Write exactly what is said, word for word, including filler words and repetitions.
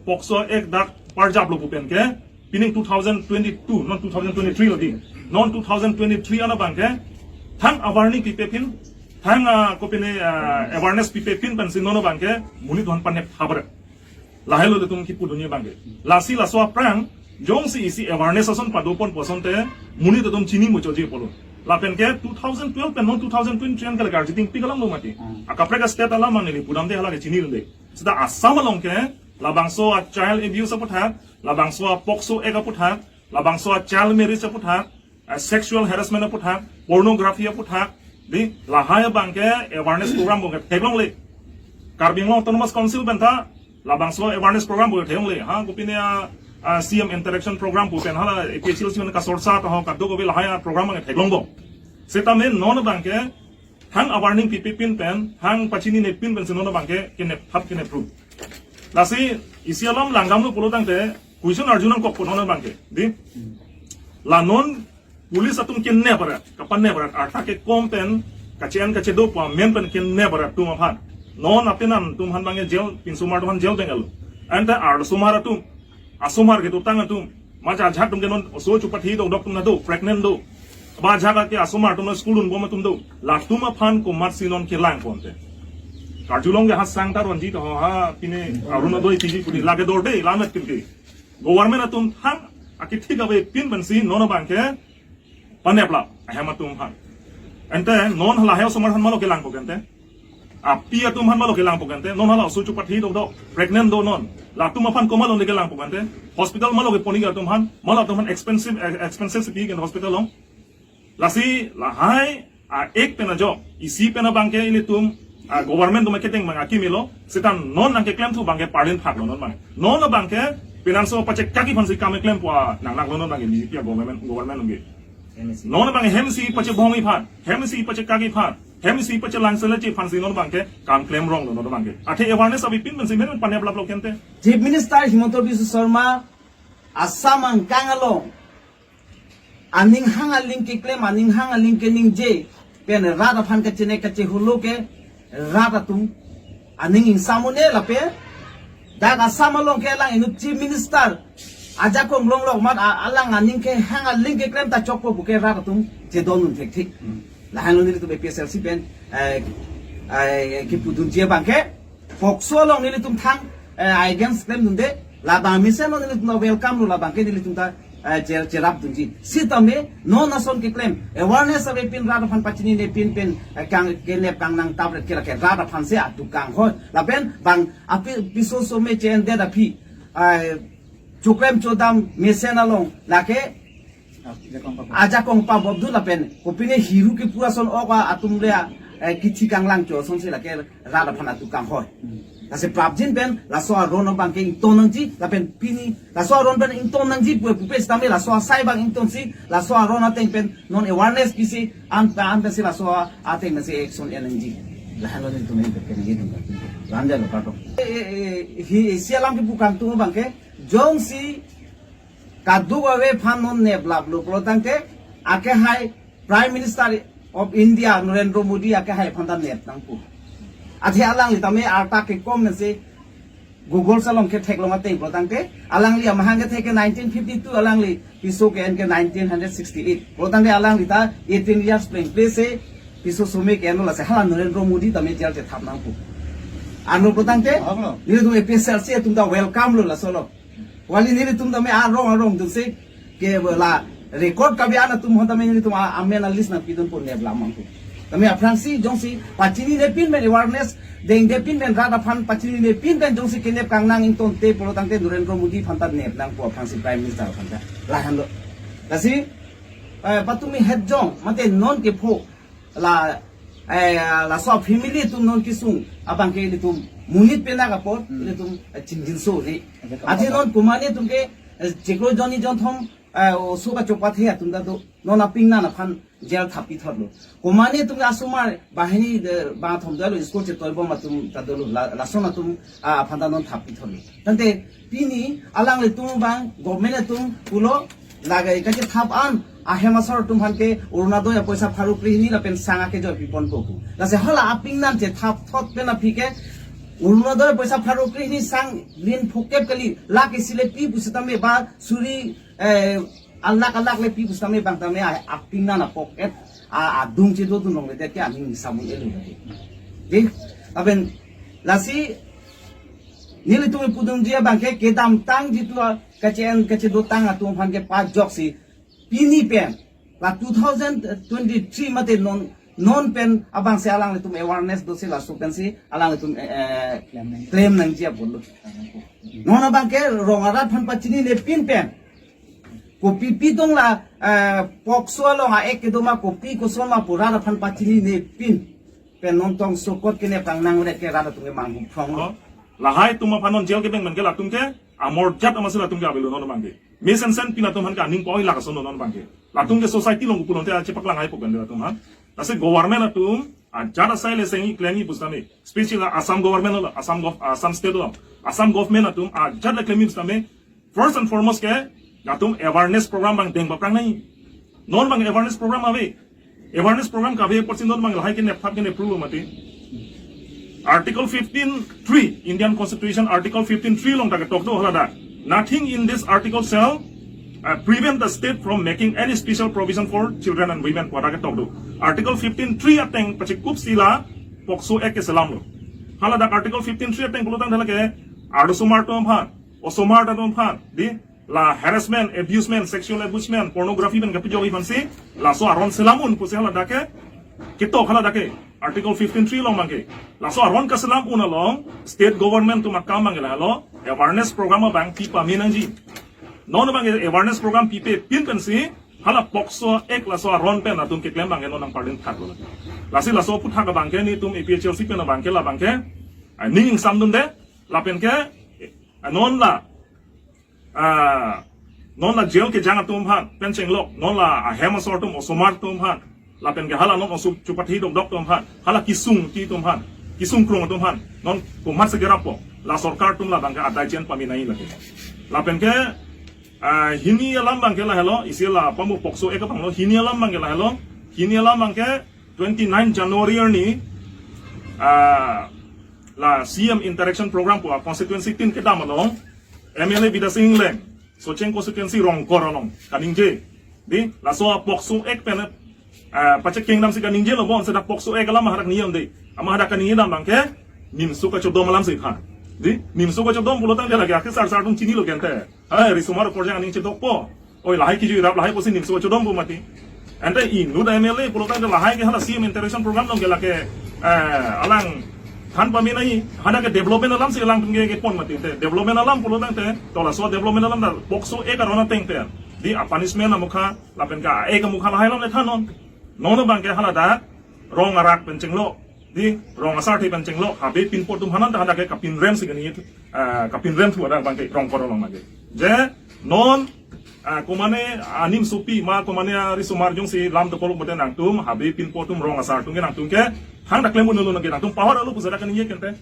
POCSO Act dak parjap lo pu pen ke, pining two thousand twenty-two, non two thousand twenty-three lo di. Non two thousand twenty-three an abang ke, thang awarning pipe pin, thang, ah, kopine, ah, awareness pipe pin pensi non abang ke, monit aphan panep thabar. Lahai lo ilitum kipudunji abang ke. Lasi laso aphrang, jongsi isi awareness ason padopon pu asonte, monit atum chini muchotji pulo. Lapen ke two thousand twelve pen non two thousand twenty-three an ke la karjuting pik alam lo mati. Hmm. Akaprek a-state alam abang neli pudamde hala ke chinidunde. Seta Assam along ke, labangso a-child abuse aputhak, labangso a-POCSO Act aputhak, labangso a-child marriage aputhak, a-sexual harassment aputhak, pornography aputhak, di lahai abang ke awareness program abang ke theklongle. Karbi Anglong Autonomous Council pen ta, labangso awareness program abang ke theklongle. Ha, kopine a, a-C M interaction program pu pen hala A P H L C pen kasorsa to ho kadokave lahai a-program abang ke theklongbom. Setame non abang ke, thang awarning pipe pin pen, thang pachinine pin pensi non abang ke, kenep thap kenep ru. Lasi, isi alam langdamlo pulo tangte, question arju nangkokpo non abang ke, di? La non, police atum kenep arat, kapanep arat, arta kekom pen, kache-en kachedo pu amen pen kenep arat atum aphan. Non apenan atum aphan abang ke jail, pinsomar atum aphan jail bengal. Anta arsomar atum, asomar kedotang atum, macha ajahak atum ke non oso chupathi dokdok atum nado, pregnant do. Ba ajahak ke asomar atum school dunbom atum do. Latum aphan komatsi non kelang ponte. Karjulong ke ha sang ta ronji to ha pine Arunodoi tiji puni lake dorde lamet pin ke. Government atum thang akithik ave pin pensi non abang ke panep la ahem atum aphan. Ante non hala he osomar aphan malo kelangpo kente. Api atum aphan malo kelangpo kente. Non hala oso chupathi dokdok, pregnant do non. Latum aphan komat lo ne kelangpo kente. Hospital malo keponji atum aphan, malo atum aphan expensive, eh, expensive si pi ke hospital along. Lasi lahai a-Act pen ajok, isi pen abang ke ilitum, a-government atum aketeng abang akimi lo, seta non nangkeklem thu abang ke parlin phak lo non abang. Non abang ke penangso pachekaki aphansi kam keklem pu a nangnak lo non abang ke B J P a-government, government along ke. M S C. Non abang hem isi pachebohongji aphan, hem isi pachekaki aphan, hem isi pachelang seleji aphansi non abang ke kam klemrong lo non abang ke. Athe awareness ave pin pensi men paneplap lo kente. Chief Minister Himanta Biswa Sarma Assam angkang along aning hang aling keklem, aning hang aling keningje pen rat aphan kachene kachehulo ke rat atum aning ingsam un-e lapen dak Assam along ke alang inut Chief Minister ajakong longlok amat a-, alang aning kehang aling keklem ta chokpo pu ke rat atum chedondun thekthik. Hmm. Lahenlo nelitum A P H L C pen, eh, eh, kipudunji abang ke POCSO along nelitum thang, eh, against klemdunde, labang mesen lo nelitum ta welcome lo, labang ke nelitum ta, eh, che-, cherapdunji. Sitame non ason keklem awareness ave pin rat aphan pachinine pin pen, eh, kang kenep kangnang tapret ke lake rat aphansi atukang hoi. Lapen bang api piso some che-endet aphi, eh, choklem chodam mesen along lake ajakong pabobdun lapen kopine hiru kipu ason ok atum le, eh, kithi kanglang cho asonsi lake rat aphan atukang hoi. Hmm. Lasi prapjin pen laso aron abang ke ington nangji lapen pini laso aron pen ington nangji pu pupe sitame laso asai abang ingtonsi laso aron ateng pen non awareness pisi an an pensi laso ateng pensi action en nangji. Lahenlo nelitum en pen nangji tum. Lanja lo pato. Eh, eh, eh, hi isi alam kipu kangtung abang ke jongsi kadokave aphan non neplap lo pulo tangte, akehai Prime Minister of India Narendra Modi akehai aphan ta nep nangpo. Athe alangli tame arta kekom mesen Google along ketheklong ateng pulo tangte, alangli amahang kethek ke nineteen fifty-two, alangli piso ke-en ke nineteen sixty-eight. Pulo tangte alangli ta eighteen years plengple si piso some ke-en lo lasi hala Narendra Modi tame jail chethap nangpo. Ano pulo tangte, Abang lo. Nelitum A P H L C atum ta welcome lo laso lo. Wali nelitum tame arong arong dunsi ke la record kabi an atum aphan tame nelitum a-, amen a-list nangpidunpo neplap nangpo. Tame aphrangsi jongsi pachinine pin pen awareness dengde pin pen rat aphan pachinine pin pen jongsi kenep kangnang ingtonte pulo tangte Narendra Modi aphan ta nep nangpo aphrangsi Prime Minister aphan ta. Lahenlo. Lasi, eh, patumi het jong mate non kepho la, eh, laso family atum non kesung abang ke ilitum monit penak apot, hmm, ilitum, eh, chingjinso ne. Ajak Athe apa? Non komane atum ke, eh, chiklo jonni jonthom, eh, oso kachopathe atum ta do non apingnan aphan jail thap pithot lo. Komane atum ke asomar banghini, eh, bangthom dolo school chetoibom atum ta dolo la, lason atum, ah, aphan ta non thap pithot lo. Tangte pini alanglitum abang government atum pulo lagai kachethap an ahem asor atum aphan ke Orunodoi apoisa pharo krehini lapen sang akejoi piponpo pu. Lasi hala apingnan chethap thot pen aphi ke Orunodoi poisa pharo krehini sang rin phokep kali, lakh isi le pi pusitame ba suri, eh, alakh alakh le pi pusitame bang tame a-, aping nana pocket a, adung chedo dunlongle det ke aning samun elu lagi. Dei, aben lasi nelitum ipudunji abang ke kedamtang jitu a kache-en kachedotang atum aphan ke pajoksi pini pen la two thousand twenty-three mate non, non pen abangsi alanglitum awareness dosi laso pensi alanglitum, eh, eh, claim nangji apotlo. Non abang ke rong arat aphan pachinine pin pen kopi pi tong la, eh, POCSO along a-act kedo ma kopi koson ma pu rat aphan pachinine pin pen non tong sokot kenep kang nang re ke rat atum ke manghu phronglo. Lahai atum aphan non jail kebeng pen ke latum ke amor jat amatsi latum ke avelo non abang ke. Mesensen pin atum aphan ke aning poi lak ason non abang ke. Latum ke society along pulote ache paklang hai pokan latum aphan. Lasi government atum ajat asai le sengji klengji pusitame. Especially Assam government lo, Assam gov-, Assam state lo. Assam government atum ajat le klengji pusitame. First and foremost ke latum awareness program bang deng paprang nai. Non bang awareness program ave. Awareness program kave apotsi non bang lahai ke nepthap ke nepru mati. Article fifteen three, Indian Constitution Article fifteen three along ta ketok do haladak. Nothing in this article shall, uh, prevent the state from making any special provision for children and women pu ta ketok do. Article fifteen three ateng pachikup si la POCSO Act keselam lo. Haladak Article fifteen three ateng pulotangte lake arloso osomar atum aphan, osomar atum aphan, dei, la harassment, abusement, sexual abusement, pornography pen kapejok aphansi laso aron selam un pusi haladak ke ketok haladak ke Article fifteen three along abang ke. Laso aron kaselam un along state government atum akam abang ke lahelo awareness program abang pi pame nangji. Non abang ke awareness program pipe pin pensi hala POCSO Act laso aron pen atum keklem abang ke non nangpardin thak lo. Lasi laso aphuthak abang ke nelitum APHLC pen abang ke la abang ke, ah, ning ingsamdunde lapen ke, ah, non la ah, non la jail kejang atum aphan pen chenglok, non la ahem asor atum, osomar atum aphan, lapen ke hala non oso chupathi dokdok atum aphan, hala kesung ti atum aphan, kesung krung atum aphan non komatsi kerappo, la sorkar atum la abang ke adai chen pame nai lake. Lapen ke, ah, hini alam abang ke lahelo, isi la pamu POCSO Act abang lo, hini alam abang ke lahelo, hini alam abang ke twenty-nine January arni, ah, la C M Interaction Program pu a constituency tin kedam along, M L A Bidya Sing Engleng, Socheng constituency Rongkor along kaningje. Dei, laso a POCSO Act pen, ah, pachekeng damsi kaningje lo, bonsedak POCSO Act alam hadak niyam dei. Ama hadak kaningje dam abang ke NIMSO kachodom alamsi tha. Dei, NIMSO kachodom pulotangte lake akesar sar atum chinilo kente. Hai, risomar korjang aning chedokpo. Oi, lahai kiju irap lahai pusi NIMSO kachodom pu mati. Ante inut M L A pulotangte lahai ke hala C M Interaction Program along ke lake, eh, alang than pame nai, hadak ke development alamsi alangtum ke kepon mati. Te development alam pulotangte, to laso development alam ta POCSO Act aron ateng te. Dei, a punishment amukha, lapen ke a-act amukha lahai along le thanon. Non abang ke haladak rong arat pen chenglok, dei, rong asar the pen chenglok, habe pinpo atum aphan ta hadak ke kapinremsi kani, eh, kapinrem thu hadak abang ke Rongkor along lake. Je non, eh, komane a-NIMSO pi ma komane arisomar jongsi lam dokok mate nangtum, habe pinpo atum, rong asar atum ke nangtum ke hang dak klem un-elo lake, nangtum pahor-elo pusi dak kaningje kente.